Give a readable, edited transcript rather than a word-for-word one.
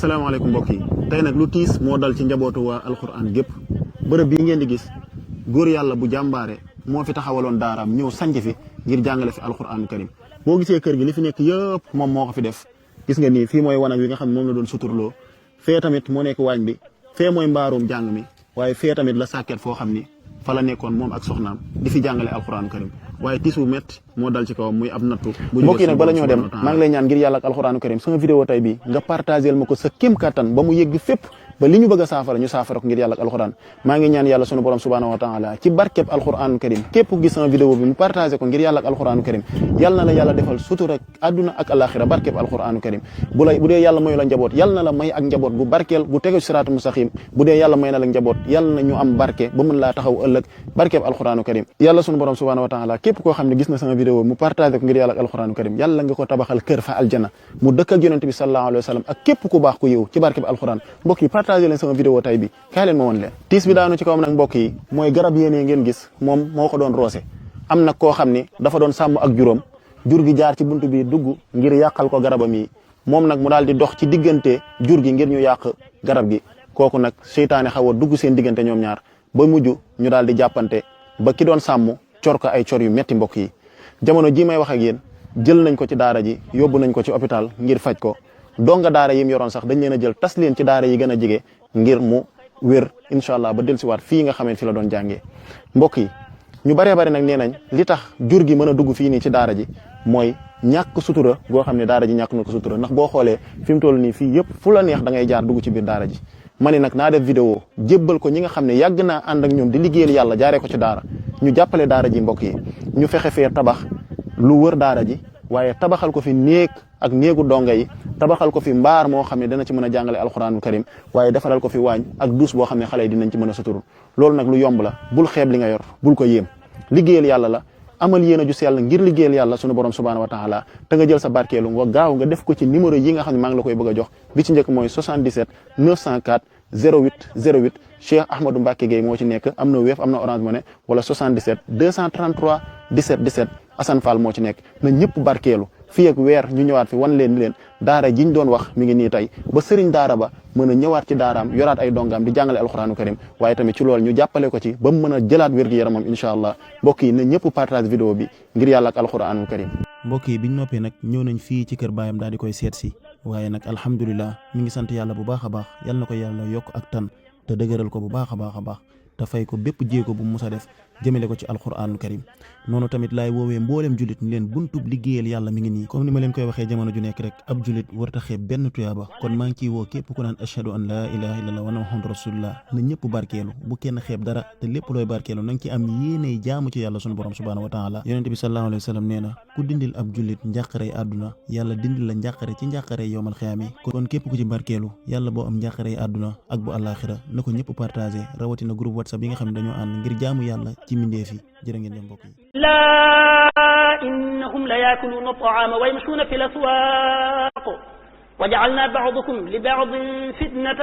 asalaamaaleykum mbokk yi tey nag lu tiis moo dal ci njabootu waa alxuraan gépp bërëb bii ngeen di gis góor yàlla bu jàmbaare moo fi taxawaloon daaraam ñëw sanc fi ngir jàngale fi alxuraanu karim boo gisee kër gi li fi nekk yëpp moom moo ko fi def gis nga nii fii mooy wanag wi nga xam ne moom la doon suturloo fee tamit moo nekk waañ bi fee mooy mbaarum jàng mi waaye fee tamit la sàkket foo xam ni fa la nekkoon moom ak soxnaam di fi jàngale alxuraanu karim waaye tiis bu métti moo dal ci kawam muy ab nattu mbokk yi nag bala ñoo dem maa ngi lay ñaan ngir yàlla ak alxuraanu karim sama vidéo tay bi nga partagel ma ko sa kéem kattan ba mu yegg fépp ba li ñu bëgg a saafara ñu saafara ko ngir yàlla ak alxuraan maa ngi ñaan yàlla sunu borom subhanahu wa taala ci barkeb alxuraanu karim képp ku gis sama vidéo bi mu partagé ko ngir yàlla ak alxuraanu karim yàlla na la yàlla defal sutura àdduna ak alaxira barkeb alxuraanu karim bu dee yàlla mayu la njaboot yàlla na la may ak njaboot bu barkeel bu tegu siraatu mustaqim bu dee yàlla may na la njaboot yàlla na ñu am barke ba mën laa taxaw ëllëg barkeb alxuraanu karim yàlla sunu borom subhanahu wa taala képp koo xam ne gis na sama vidéo mu partagé ko ngir yàlla ak alxuraanu karim yàlla nga ko tabaxal kër fa aljana mu dëkk ak yonente bi sallallahu alayhi wa sallam ak képp ku baax ku yiw ci barkeb alxuraan mbokk yi partagé leen sama vidéo tay bi kaay leen ma woon leen tiis bi daanu ci kawam nag mbokk yi mooy garab yéenee ngeen gis moom moo ko doon roose am nag koo xam ni dafa doon sàmm ak juróom jur gi jaar ci buntu bi dugg ngir yàqal ko garabam yi moom nag mu daal di dox ci diggante jur gi ngir ñu yàq garab gi kooku nag seytaane xaw a dugg seen diggante ñoom ñaar ba mujj ñu daal di jàppante ba ki doon sàmm cor ko ay cor yu metti mbokk yi jamono ji may wax ak yéen jël nañ ko ci daara ji yóbbu nañ ko ci hôpital ngir faj ko donga daara yi mu yoroon sax dañ leen a jël tas leen ci daara yi gën a jege ngir mu wér incha allah ba dellusiwaat fii nga xamante fi la doon jàngee mbokk yi ñu baree bari nag nee nañ li tax jur gi mën a dugg fii nii ci daara ji mooy ñàkk sutura goo xam ne daara ji ñàkk na ko sutura ndax boo xoolee fi mu toll nii fii yëpp fu la neex da ngay jaar dugg ci biir daara ji ma ne nag naa def vidéo jébbal ko ñi nga xam ne yàgg naa ànd ak ñoom di liggéeyal yàlla jaaree ko ci daara ñu jàppale daara ji mbokk yi ñu fexe fee tabax lu wër daara ji waaye tabaxal ko fi néeg ak néegu donga yi tabaxal ko fi mbaar moo xam ne dana ci mën a jàngale alxuraanul karim waaye defaral ko fi waañ ak duus boo xam ne xale yi dinañ ci mën a suturu loolu nag lu yomb la bul xeeb li nga yor bul ko yéem liggéeyal yàlla la amal yéen a ju sell ngir liggéeyal yàlla sunu borom subhanahu wa taala te nga jël sa barkeelu nga gaaw nga def ko ci numéro yi nga xam ne maa ngi la koy bëgg a jox bi ci njëkk mooy 77 904 08 08 Cheikh Ahmadou Mbacke Gueye moo ci nekk am na Wave am na Orange Money wala 77 233 17 17 Assane Fall moo ci nekk na ñëpp barkeelu fii ak weer ñu ñëwaat fi wan leen ni leen daara jiñ doon wax mi ngi nii tey ba sëriñ daara ba mën a ñëwaat ci daaraam yoraat ay dongaam di jàngale alxuraanu karim waaye tamit ci loolu ñu jàppale ko ci ba mu mën a jëlaat wér-gu-yaramam incha allah mbokk yi na ñëpp partage vidéo bi ngir yàlla ak alxuraanu karim mbokk yi biñ noppee nag ñëw nañ fii ci kër baayam daal di koy seet si waaye nag alhamdulilah mi ngi sant yàlla bu baax a baax yàlla na ko yàlla yokk ak tan te dëgëral ko bu baax a baax a baax te fay ko bépp jéego bu musa def jëmale ko ci alxuraanul karim noonu tamit laay woowee mboolem julit ni leen buntub liggéeyal yàlla mi ngi nii comme ni ma leen koy waxee jamono ju nekk rek ab julit warta xeeb benn tuyaaba kon maa ngi ciy woo képp ku naan ashhadu an laa ilaha illallah wa anna muhammadu rasulullah na ñëpp barkeelu bu kenn xeeb dara te lépp looy barkeelu na nga ci am yéeney jaamu ci yàlla sunu borom subhanahu wa taala yonente bi sallallahu alayhi wa sallam nee na ku dindil ab julit njàqarey àdduna yàlla dindil la njàqare ci njàqarey yowmal xiyaama kon képp ku ci barkeelu yàlla boo am njàqarey àdduna ak bu àllaaxira na ko ñëpp partagé rawatina groupe whatsapp yi nga xam ne dañoo ànd ngir jaamu yàlla ci mindeef yi jërë ngeen jëf mbokk yi إنهم ليأكلون الطعام ويمشون في الأسواق وجعلنا بعضكم لبعض فتنة